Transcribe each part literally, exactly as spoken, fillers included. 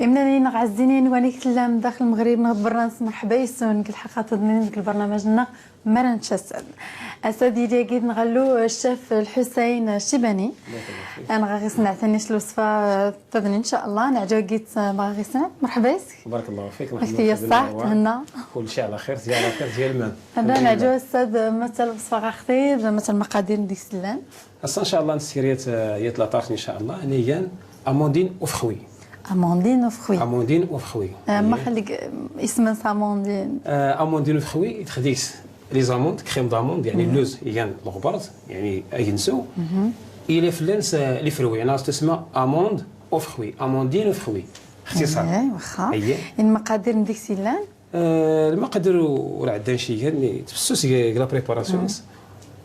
إمنانين غعزينين وانيك تلام داخل المغرب نغد برنامج مرحبا يسون كل حقا تضنين ديك البرنامج نغ مرن شسد. أسد يلي قيد نغلو الشيف الحسين الشيباني. أنا غا غيسمع ثاني شي الوصفة تضني إن شاء الله نعجو قيت ما غا غيسمع. مرحبا يسك. بارك الله فيك. مرحبا فيك. الصح تهنا. كل شيء على خير، زيارة خير، زيارة المان. هذا نعجو السد مثل الوصفة غا خطيب مثل مقادير ديك سلان. هسا إن شاء الله نسيريت، آه، يت لا طارت إن شاء الله. أنا يان أموندين أوفخوي. أموندين أوفخوي. أموندين أوفخوي. آه، ما إيه. خليك، آه، اسم ساموندين. آه، أموندين أوفخوي، يتخديس لي زاموند، كريم داموند، يعني اللوز، يان لوغبرت، يعني أجنسو. إلى فلانس، آه، لي فروي، يعني تسمى أموند أوفخوي، أموندين أوفخوي. اختصار. إيه، واخا. أيه. المقادير نديك سيلان؟ آه، المقادير ورا عندنا شي، يعني، تفسوس، لا بريباراسيون.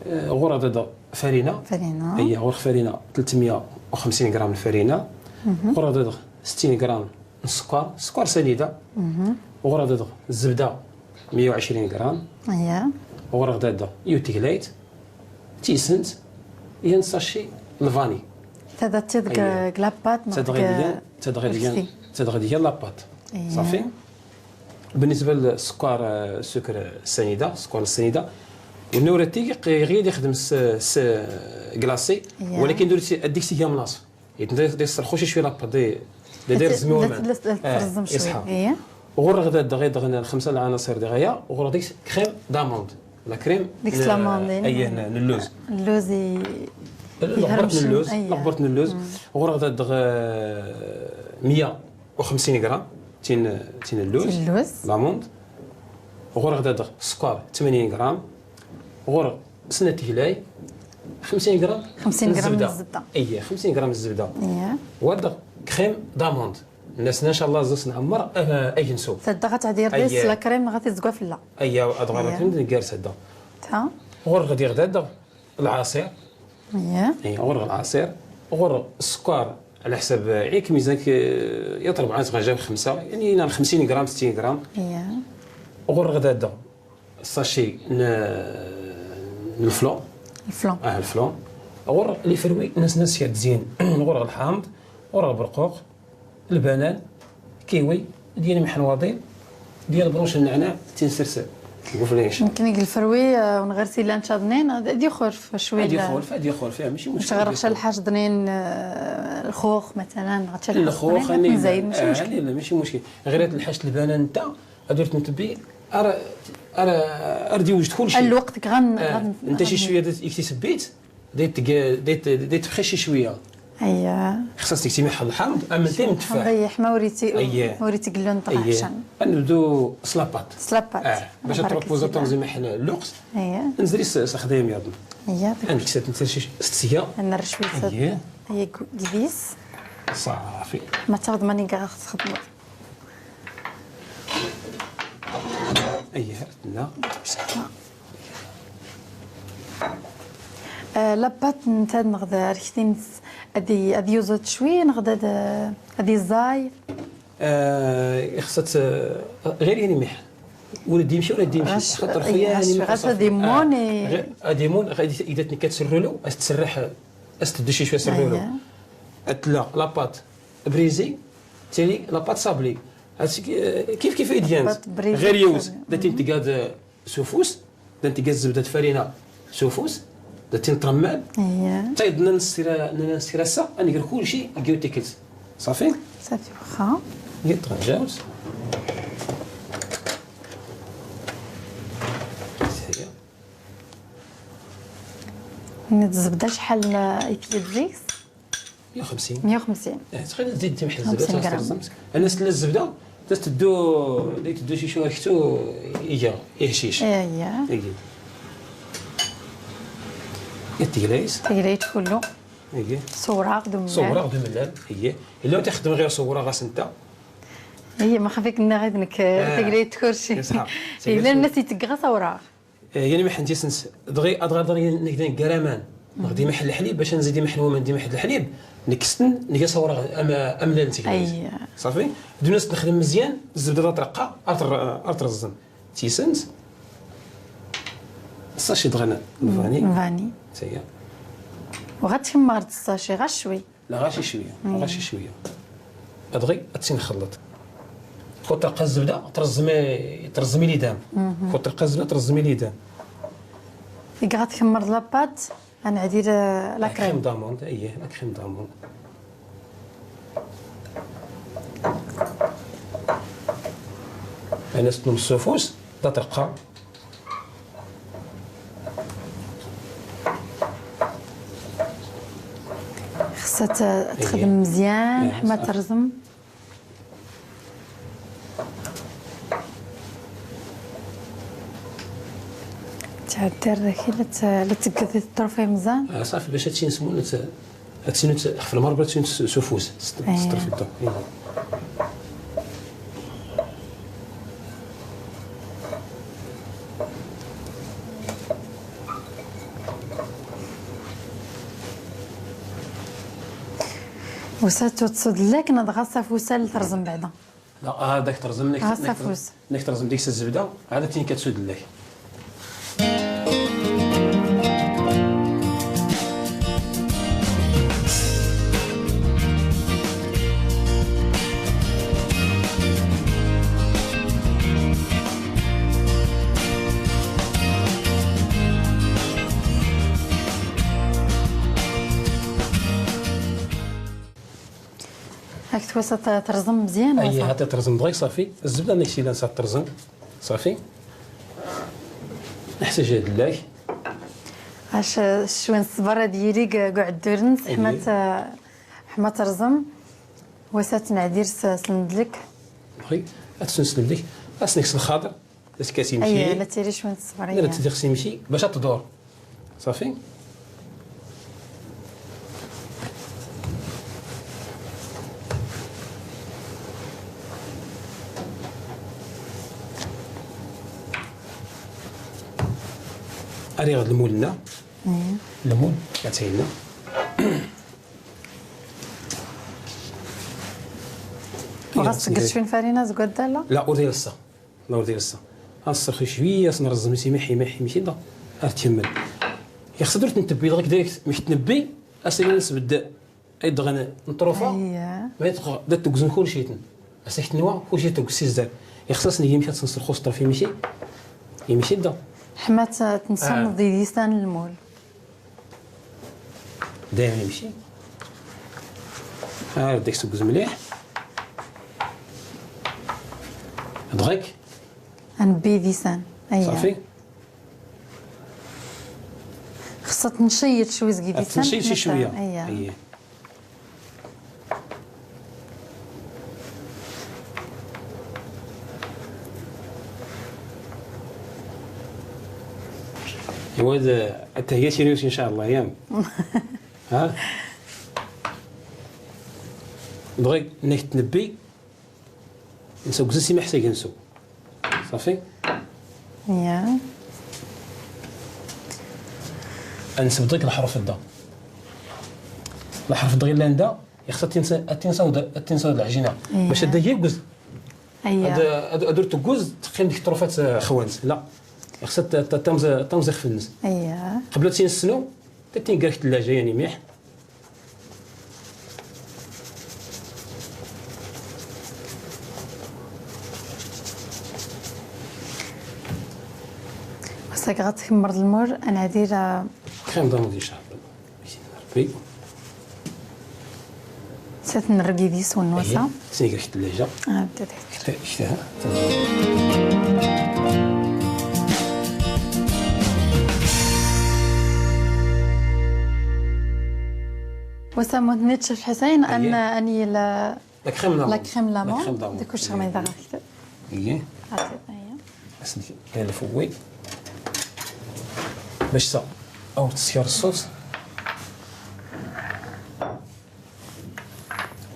آه، غرض هذا فرينة. فرينة. هي غرض فرينة ثلاثمية وخمسين غرام الفرينة. غرض هذا ستين غرام السكر، سكر سنيدة. غرض هذا الزبدة مية وعشرين غرام. أيا. غرض هذا يوتيغلايت. تيسنت. ين ساشي الفاني. تدا تدق أيا. لاباط، تدغي ديال، تدغي ديال، تدغي ديال لاباط. أيا. صافي. بالنسبة للسكر، آه، السكر السنيدة، السكر السنيدة. والنورة تيجي غير يخدم س-، س-، كلاصي، إيه. ولكن دور سي-، أديك سي جام لاص. يتندير، دير سرخوشي شوية لابا، دي، دي، دير زميومة. آه، ترزم شوية. إيه. وغير غدا دغي دغنا الخمسة العناصر دي غاية، وغير ديك كريم داموند. لا كريم ديك ن-، سلاموند، إيه. أيه، ن-، اللوز. اللوز ي-، لغبرت يهرمش. اللوز، أيه. لغبرت اللوز. وغير غدا دغ، آه، مية وخمسين غرام تين، تين اللوز. تين اللوز. لاموند. غور غدا دغ سكر ثمانين غرام. غور سنة تيلاي خمسين غرام. خمسين غرام من الزبدة. إيه، خمسين غرام الزبدة. إيه. ودغ كريم داموند. الناس إن شاء الله زوس نعمر، آه، أي نسو. تدغت عدير ديس لا كريم غادي تزقوا في الله. أي، أدغرت من نقار سدة. تا. غور غادي غدا دغ العصير. إيه. إيه، غور العصير، غور السكر على حسب عيك ميزانك، آه، يا ربعة صغار جاب خمسة، يعني، ينال خمسين غرام، ستين غرام. إيه. غور غدا دا الساشي ن-، الفلون. الفلون. آه، الفلون. غور لي فروي ناس، ناس يا تزين. غور الحامض، غور البرقوق، البنان، كيوي، ديال محنواضين، ديال بروش النعناع، تنسرسر. يقول فليش. يمكن يقول فروي، آه، ونغرسي لان شاضنين، آه، دي خور في شوية. دي خور في، دي خور فيها، ماشي مشكل. مش غير غير خور. الحاج ضنين، آه، الخوخ مثلًا، غتشال الحاج الخوخ، ضنين، أنا نزين، ماشي آه، مشكل. لا، لا، ماشي مشكل. غير هاد الحاج البنان انت، غادي تنتبي، أرى، أرى، أرى دي وجد كل شيء. الوقت غن-، آه، غن-، انت شي غن- شوية ديت-، يكتي سبيت، ديت تق-، ديت، ديت تبخي شي شوية. أيا. خصها تيميح الحامض، أما انت متفاح. يميح ما وريتي، أيا. ما وريتي قلون طرحشان. أيا. نبدو سلابات. سلابات. آه. باش تروبوزا تنظيم حنا اللوقس. أيا. نزري س-، سخدي مياضنا. أيا. عندك ست، ست، ست سيا. أنا رشوي ست. أيا. أيا، كو-، كبيس. صافي. ما تاخذ ماني كاع تخدمو. أيه، لا. آه، لاباط نتا نغدا ركتين س-، أدي، أدي يوزوت شوي نغدا د-، أدي زاي. آه، خصت، آه، غير يعني ملح. ولا ديمشي ولا ديمشي. غاش-، خاطر إيه، خويا غاش-، يعني غاش متصافي. ديمون آه، إيه. غير، آه، ديمون، غادي إذا تنكت سرولو، أستسرح، أستدشي شوية سرولو. أيه. أتلا، لاباط. بريزي، تاني لاباط صابلي. هادشي كي-، كيف كيف إيديانز. لاباط بريزي غير يوز، صابلي. دا تنتقاد سوفوس، دا تنتقاد زبدة فرينة سوفوس، دا تنترمل. أيا. تايد ننسيرا، ننسيرا سا، أنا غير كل شيء يجيو تيكلز. صافي؟ صافي واخا. يطرى جاوز. هي. من الزبدة شحال إيكيد زيكس؟ مية وخمسين. مية وخمسين. إيه، تقريبًا تزيد تمحي الزبدة، خمسين غرام. تاع الزبدة. أنا سلا الزبدة، تتدو، دي تدو شي شوية كتو، إيجا، إيه شيش. إيه، إيه. إيجي. إيه، تيغليس. تيغليت كلو. إيجي. صورة، غدو ملال. صورة، غدو ملال. إيه. إلا تخدم غير صورة غاس انت. إيه، ما خفيك إن غير إنك آه. تيغليت كلشي. يا صح. إلا الناس يتقغى صورة. آه، يعني ما حنتي سنس، دغي أدغار دغي نقدر نقرا مان. نغدي محل الحليب، باش نزيد محل وما ندي محل الحليب، نكستن، نقص ورا أما-، أملال نتيجة. أي. صافي؟ دو ناس نخدم مزيان، الزبدة ترقى، أرتر-، أرترزم. تيسنت. الساشي دغنا، الفاني. الفاني. تاهي. وغتشمر الساشي، غير شوي. لا، غير شي شوية، غير شي شوية. Adɣi ad-tt-in-nxelleḍ. Kud trqqa zzebda, trẓmi, trẓmi lidam. Kud trqqa zzebda, trẓmi lidam. Iga ɣa tkemmreḍ la pâte, ad-nɛdir, eh, la crème. La crème d'amande, iye, la crème d'amande. Ad-as-tnum s ufus, da trqqa. Xsat txdem mzyan, ḥma trẓem. Tɛeddi ar daki, la tt-, la tgdi tṭrufa imẓan. Ah, ṣafi, bac ad-tt-in-smul, ad-tt-, ad-tt-in-, xf lmarbra ad-tt-in-s-, s ufus, s-, s ṭṭrf ddɣ. Usa-tt ur tsudlak, neɣ dɣa s afus al trẓem beɛda? La, ah, dak trẓem, nek, nek trẓem deg-s zzebda, ɛad ad-tt-in-kat tsudlak. Hak twasa t-, trẓem mzyan. Ayya, wasa. Hata trẓem dɣik, ṣafi. Zzebda nek s-ilan sa trẓem. Ṣafi. Neḥtaq ad-llak. Ac cwi n ṣṣber ad-yili g-, g uɛeddur-ns, ayya. Ḥma t-, ḥma trẓem. Wasa ad-tt-nɛdir s-, s lmedlek. Dɣik, ad-tt-nsnedlek. As-nek s lxaḍer. Ad-tt-id-kkes imci. Ayya, la ttili cwi n ṣṣber, ayya. Ad tt-id-kkes imci, bac ad tḍur. Ṣafi? Rriɣ-d lmul-nna. Ayya. Lmul, ad-tt-id-nna. Ɣas tgget cwi n farina zg waddal? La, ur d-ilsa. Nurdi lsa. Ad nserxi cwiya, ad s-nreẓmi si miḥ, miḥ, miḥ, da. Ar tkemmel. Ixṣa ur t-ntebbi, dɣa direct mi k-tnebbi, as-nini nsbedd ay-d-ɣan n ṭrufa. Ayya. Ma yetq-, da tuggzem kulci-ten. As-ak-tenwa, kulci tuggz si zdat. Ixṣa as-nini imci ad s-nserxu s ṭṭraf imci. Imci da. Ḥma ad t-, ad t-nṣanneḍ di disan lmul. Dayem imci. Ar dik tuggz mliḥ. Dɣik. Ad nbbi disan. Ayya. Ṣafi. Xṣa ad t-nceyyeḍ cwi zg disan. Ad t-nceyyeḍ cwiya. Ayya. Ayya. Iwa d, ad thegga tirmit in ca llah, yak? Ha? Dɣik nek tnebbi, nsa gzes imiḥ s agensu. Ṣafi? Ya. Ad nsbedd ɣik lḥerf da. Lḥerf da ɣillan da, ixṣa ad tinsa-, ad tinsawḍ, ad tinsawḍ lɛejina. Ya. Bac ad d-tguz. Aya. Ad, ad, ad ur tguz, teqqim dik ṭṭrufat, eh, xwant. La. Ixṣa ad, ad, ad tamẓ-, ad tamẓ ixf-nnes. Aya. Qbel ad tt-nsnu, ad tingger ɣik tlaǧa, yani miḥ. Ɣas akka ɣa tkemmreḍ lmul, ad nɛdir, ah, crème d'amande in ca llah. Rebbi. Sat nreg idis wen wasa. Sniger ktlaja. Ah, bda. Kta-, kta-, وسام، ما تنساش الحسين أن، أيه. أني لا، لا كريم لاموند. لا كريم لاموند. لا كريم لاموند. ديك واش غنيضا غتكتب. أيه. عطي، أيه. اسمي كاين الفوي. باش تا أو تسير الصوص.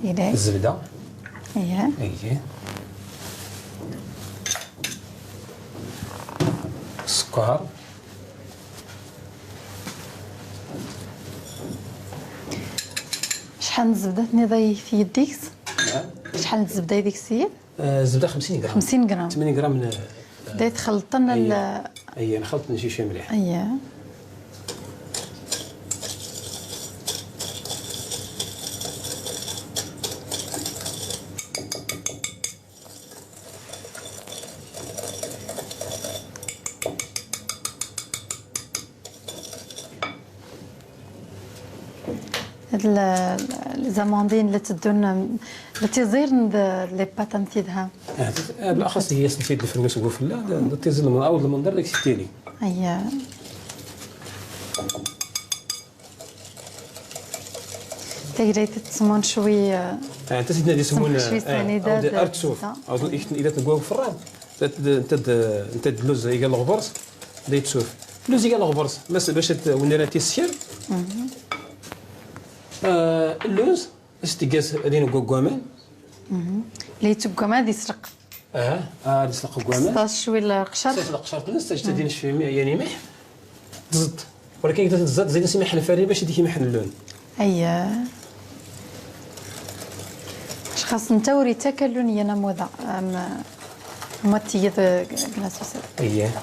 إيه. الزبدة. أيه. أيه. السكر. شحال من زبدة تنيضاي في يديك؟ نعم. شحال من زبدة يديك السيد؟ آه، الزبدة خمسين غرام. خمسين غرام. ثمانين غرام من، آه، بداية تخلطنا ال-، أيه، نخلط نشي شي مليح. أيه. هاد ال-، لي زاموندين اللي تدون، اللي تيزيرن د-، لي باتام تيدها. آه، بالأخص هي سنتي الفروس وفلا، دا، دا تيزن من أول المنظر داك التيلي. أيا. تقدري تتسمون شوي، آه، آه، تسيدنا دي سمون، شوي آه، سنيدة أو دي دا، أرتسوف. دا. أو دي إحنا إذا تنقوه في الرام. تد-، تد-، تد-، اللوز يقال الغبرص، دا يتسوف. اللوز يقال الغبرص، بس باش ت-، ونرى تيسير. آه، اللوز، استيقاس دين قو-، قوامان. اللي يتسوق قوامان دي يسرق. آه، آه، دي يسرق قوامان. ستاش شوي القشر. ستاش القشر، تنس، تجد دين شوي مي-، يعني ملح. تزد. ولكن إذا تزد، زيد سي محل فري باش يديك محل اللون. أيا. اش خاص نتا وريتا كاللون يانا موضة. أم، موتي يد كلاس وسط. إيه.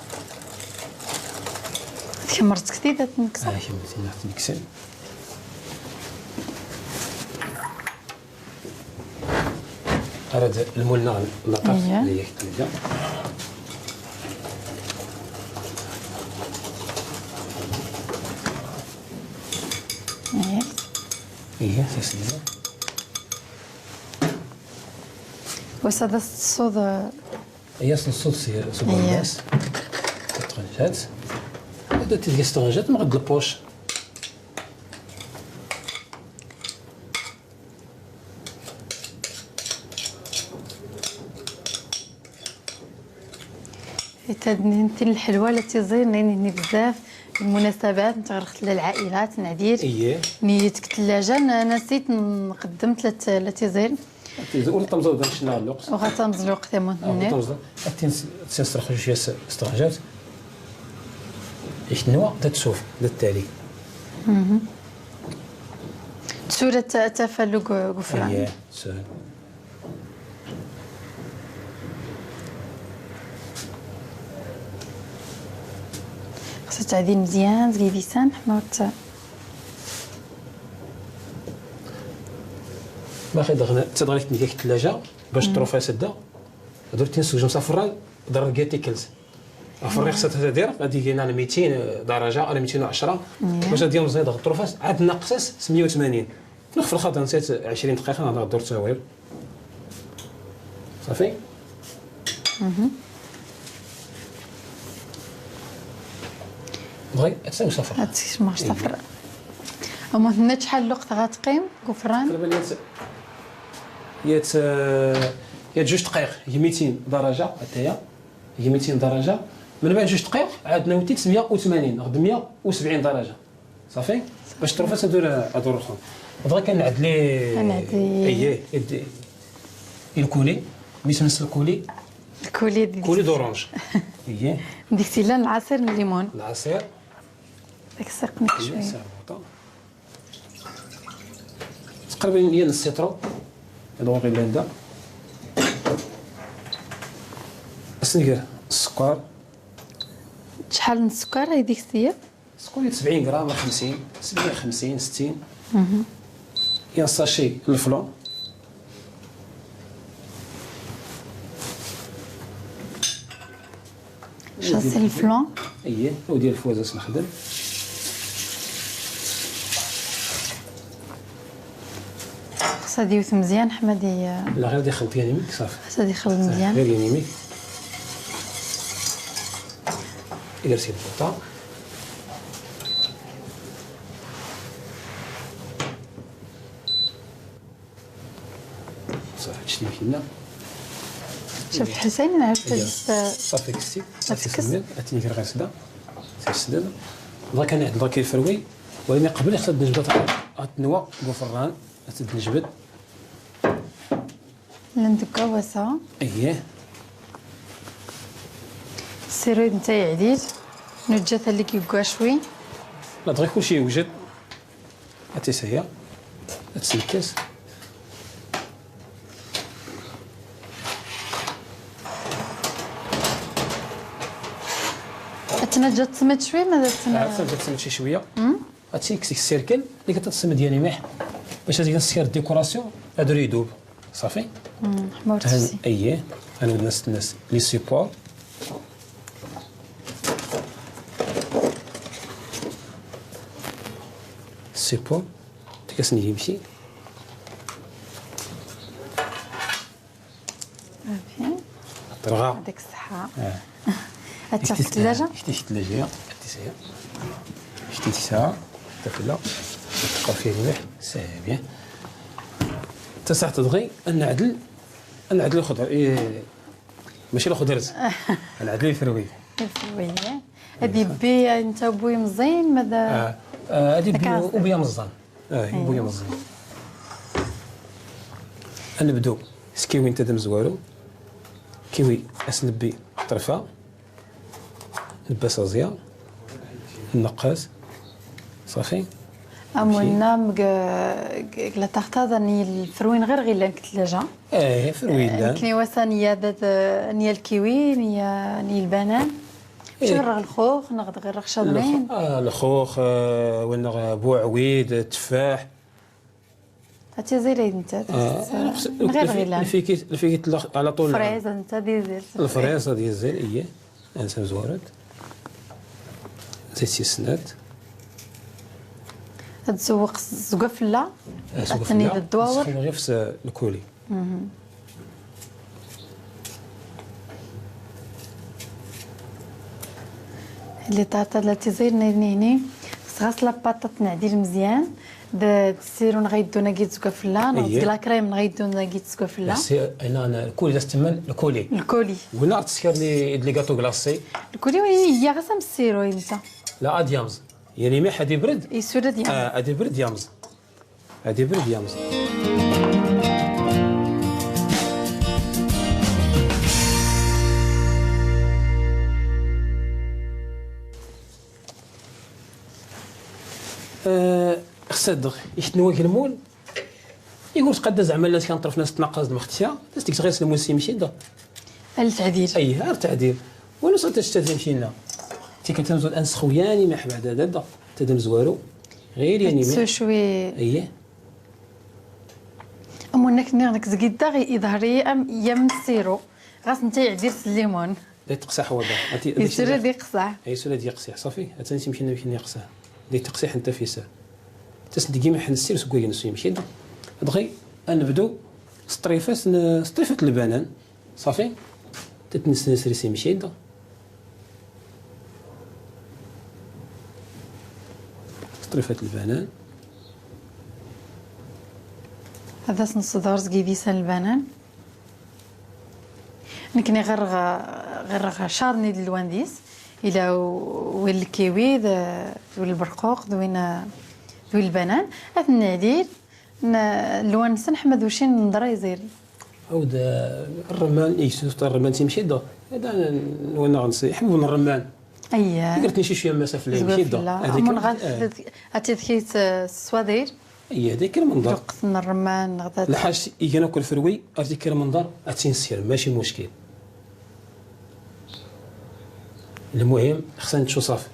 كمرت كثيرة تنكسر. آه، كمرت نكسر. هذا المول نغل نطف إيه. اللي يحكي لك. إيه. إيه، تسلم. واش هذا الصوص؟ هي الصوص سي، صوص إيه. الناس. الطرنجات. هادو تيدير الطرنجات من غد البوش. حيت هاد النتي الحلوة لا تيزير، نيني بزاف المناسبات، نتغرخت للعائلات، نعدير. إيه. نيتك ثلاجة، أنا نسيت نقدم ثلاث، لا تيزير. تيزير، ولا تمزود شنا اللوقس. وغا تمز اللوقس يا آه، مهند. تمز. أتين س-، تسرخ شوية س-، استرجات. إيش نوع؟ دا تشوف، دا التالي. صورة تفلق غفران. إيه، سهل. خصها تعديل مزيان، زيدي سامح، ما ت-، ما خي دغنا-، تدغلي تنيك الثلاجة باش مم. الطروفة سدة. درتي نسوج مصفرة، ضرب كاع تيكلز. الفريق ستدير غادي يجينا على ميتين درجة، على ميتين وعشرة. مم. باش غادي نزيد الطروفة عاد نقصص مية وثمانين. نخفض الخطر نسيت عشرين دقيقة، هذا الدور تصاوير. صافي؟ مهم. بغي أتساوي صفر. هاتي ما صفر. أما هنا شحال الوقت غتقيم غفران؟ تقريبًا يات، يات، آه، يات جوج دقايق، هي ميتين درجة، هاتايا، هي ميتين درجة. من بعد جوج دقايق عاد نوتي مية وثمانين، غد مية وسبعين درجة. صافي؟ باش الطروفة تدور، تدور الخوم. دغيا كنعد لي، كنعد لي. اييه، يد-، الكولي، ميس نس الكولي. الكولي دي. كولي دورانج. اييه. ديك سيلا العصير من الليمون. العصير. داك السقم اييه، شوية. سي بوطا. تقريبًا هي نص سيترو. هذا هو غير لهدا. خصني غير السكر. شحال من السكر هذيك السيا؟ سكر سبعين غرام، خمسين، سبعين، خمسين، ستين. مهم. يا ساشي الفلون. شاسي الفلون. اييه، وديال الفوازاس نخدم. خصها ديوث مزيان، حمادي. لا، غير دي خلط يعني ميك، صافي. خصها دي خلط صافي، مزيان. غير يعني ميك. إذا سيب البطة. صافي، شتي كينا. شفت حسين، أنا عرفت إيه. جست صافي، كستي. صافي، صافي، كست. سمير. أتني غير غاسدة. صافي، سدد. دروك أنا عند دروك يفروي. ولكن قبل يخصها تنجبد، غتنوى غفران، غتنجبد. لندقة واسعة. إيه. سيرو نتا يعديل. نجات اللي كيبقى شوي. لا، دغيا كلشي يوجد. هاتي سهية. هاتي الكاس. اتنا جات تسميت شوي، ما درت آه، جات تسميت شي شوية. مم. هاتي كسيك السيركل اللي كتسمى ديالي مليح. باش غادي نسير الديكوراسيون، هادو اللي يدوب. صافي؟ مم، حمار هن-، تفسي. اييه. غنبدا نستنى لي سيبور. سيبور. كاس نيمشي. صافي. طرغا. يعطيك الصحة. آه. هاد الثلاجة؟ شتي الثلاجة، شتي ساعة. شتي ساعة. تفلا. تبقى فيه مليح. سي بيان. تا ساعة تضغي، نعدل، نعدل الخضر. إيه. ماشي الخضر. نعدل الفروي. الفروي. هادي بي انت بوي مزين، ماذا؟ آه. آه، هادي بي وبيا مزان. اه، يبو يمزي. نبدو سكيوي نتا دم زوارو. كيوي اسنبي طرفة. نباس ازيا. نقص. صافي. امونا مك-، ك-، لا تختار ني الفروين غير غير لانك تلاجة. اه، فروين لان. كني واسا نيا دات، نيا الكيوي، نيا، نيا البنان. إيه. شغل الخوخ، نغد غير رخشة الخ-، بنين. آه، الخوخ، آه، ونغ بوعويد، تفاح. هاتي زيري انت، آه، آه، نغير الفي-، غيلان. الفيكيت، الفيكيت لخ-، على طول. فريز انت دي زير. الفريز دي زير، إيه. انسى مزورد. زيت سيسنات. تسوق زقفلة. آه، زقفلة. الدواور. سخن غير في س-، الكولي. اللي طاطا لا تزير نيني. خص غاس لاباطاط نعديل مزيان. د-، دسيرو نغيدو ناقيت زكا فلا، نغيدو لا كريم نغيدو ناقيت زكا فلا. سي، انا، انا، الكولي، لا استمن، الكولي. الكولي. ونا تسكرني دلي قاطو كلاصي. الكولي وي، هي غاس مسيرو انت. لا، اديامز. يعني مي حد يبرد؟ يسود اديامز. اه، ادي برد يامز. هادي برد يا مزيان. آه، خصها الدغ. يشتنوا وجه المول. يقول تقدى زعما الناس كان طرف ناس تناقص دمختها. تستيك صغير سلمو سي مشي دا. التعديل. اي، غير التعديل. ولو صوت تشتازي مشينا. تي كتنزل انس خوياني ما حبا دا دا دا. تدم زوارو. غير يعني ما تسو شوي. ايه. أمو نك نغنك زقيد داغي يظهري أم يم السيرو. غاس نتا يعدير الليمون. دي تقصح هو ده. أنت يسرى دي قصح. أي سرى دي قصح. صافي. أتنسي مشينا مشينا قصح. دي تقصح أنت في سا. تسدقي ما حنسير سكوي نسوي مشي ده. دغي نبدو سطريفة سن-، سطريفة البنان. صافي. تتنسنسري سي مشي ده. سطريفة البنان. هذا سنصدر زقيديسان البنان. نكني غير غ-، غير غ-، شارني اللوان ديس. إلا و-، وين الكيوي، ذ-، وين البرقوق، ذ-، وين، ذ-، وين البنان. أثني عديل. ن-، لوان سن حمد وشين نضرا يزيري. عود، آه، الرمان، إيه، سوست الرمان تيمشي دو. هذا ن-، لوان نغنسي، يحبون الرمان. أيه. قلت لي شي شوية مسافة ليه، زوين مشي دو. في الله. هذيك أمون ال-، غاث-، آه. هاتي ذكيت، آه، السوادير. أيه، هذيك المنظر. دقت من الرمان، غدا. الحاج يجينا كل فروي، هاتي كل منظر، هاتي نسير، ماشي مشكل. المهم، خصنا نتشو صافي.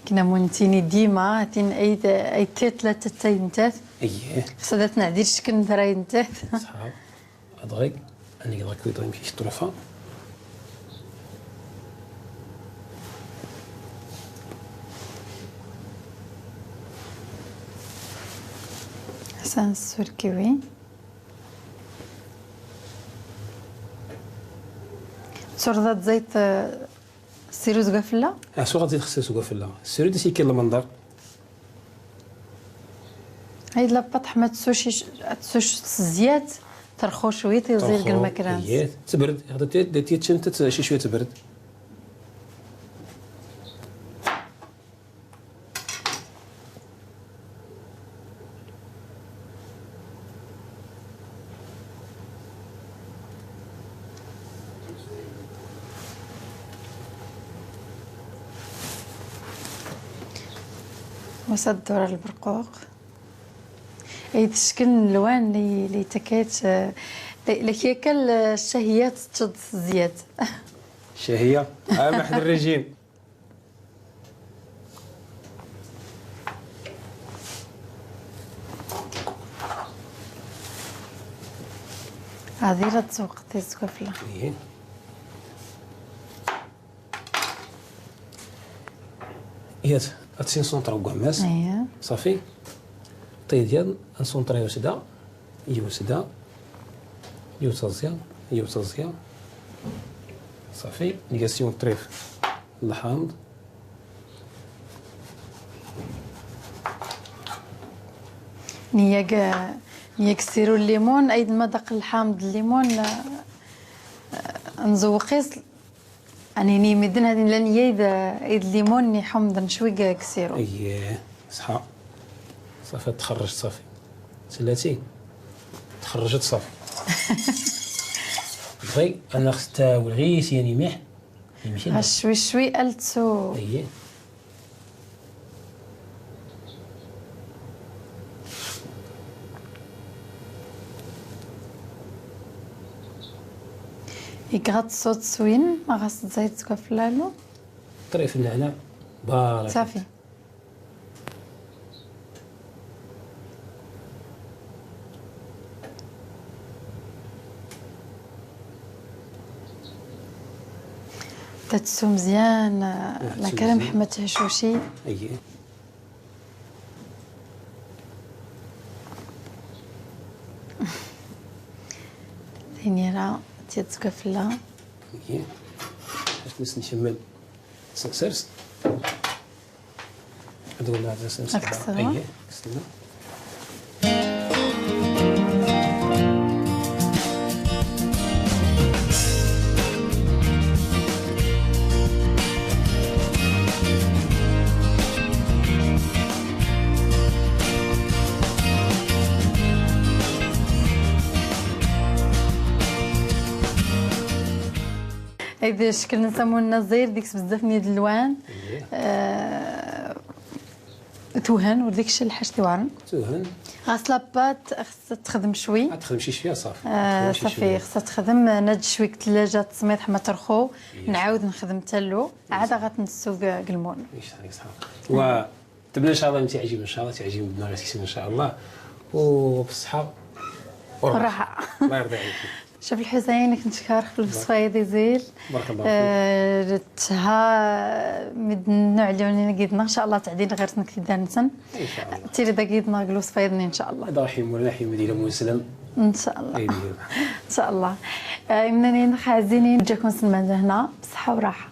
كنا مونتيني ديما، تين أي، أي تيت لا تتاي نتات. ايه. خصنا تنعدي الشكل نتراي نتات. صحاب. أدغيك، أني دغيك ويضغي مشي شطروفة. حسن السور كيوي. تسرد زيت، آه، سيرو زقافلة؟ آه، سو غادي تخسر زقافلة. سيرو دي سيكل المنظر. هاي لاباط حما تسوشي ش-، تسوش زيات، ترخو شوية، تيزيد ترخو، المكران. إيه، تبرد. هذا تي-، تي-، تي-، تشنت ت-، شي شوية تبرد. وسط دور البرقوق. اي تشكل الوان لي، لي تكات، آه، لي، لي كيكل، آه، الشهيات تشد زياد. الشهية؟ آه، ما حد الرجيم. هذه لا تسوق، تسوق في الله. إيه. ياس، اتسين سونطرا وكوع ماس. اييه. صافي. طيديان نسونطرا يوسدا. يوسدا. يوتازيا. يوتازيا. صافي. نيغاسيون طريف. الحامض. نياك، نياك سيرو الليمون، ايد ما دق الحامض الليمون، آه، نزوقيس. اني ني مدن هادي لان يد، يد الليمون ني حمض نشوي كسيرو. اييه، صحا. صافي، تخرجت صافي. سلاتي. تخرجت صافي. بغي، انا خصت والغيس يعني ميح. يمشي ها لنا. شوي شوي ألتو. اييه. يقعد صوت سوين، ما غاس تزايد تكفلالو. طريف النعناع. بارك. صافي. تتسو مزيان، آه، تتسو لا كريم مزيان. حمد هشوشي. اييه. ثاني راه تيتسكفلا. اييه. باش نس نكمل. سيرس. هادو ولا هذا سنس. الكسرة. اييه، كسرة. إذا شكرا سمونا زير ديك بزاف من الألوان. اييه. آه، توهن وديك الشي الحاج تيوعرن. توهن. غاس لاباط خصها تخدم شوي. غتخدم شي شويه صافي. آه، غتخدم شي صافي، شويه. خصها تخدم، ناد شوي الثلاجة تصميط حما ترخو. إيه. نعاود نخدم تالو. إيه. عاد غتنسو ق-، قلمون. إيه، صحيح، صحيح. و تبنا إن شاء الله تعجب، إن شاء الله تعجب بنا غير ان شاء الله. وبالصحة والراحة. الراحة. الله يرضي عليك. شوف الحسين، كنت شكارك في البصفة يا ديزيل. بارك الله فيك. آه، رتها مدن عليوني قيدنا، إن شاء الله تعدين غير سنك تدانسن. إن شاء الله. تيري دا قيدنا قلو صفايدني إن شاء الله. إذا رحيم ولا رحيم ديلا مسلم. إن شاء الله. إيه ديلا. إن شاء الله. آه، إمنانين خازينين جاكم سلمان هنا، بصحة وراحة.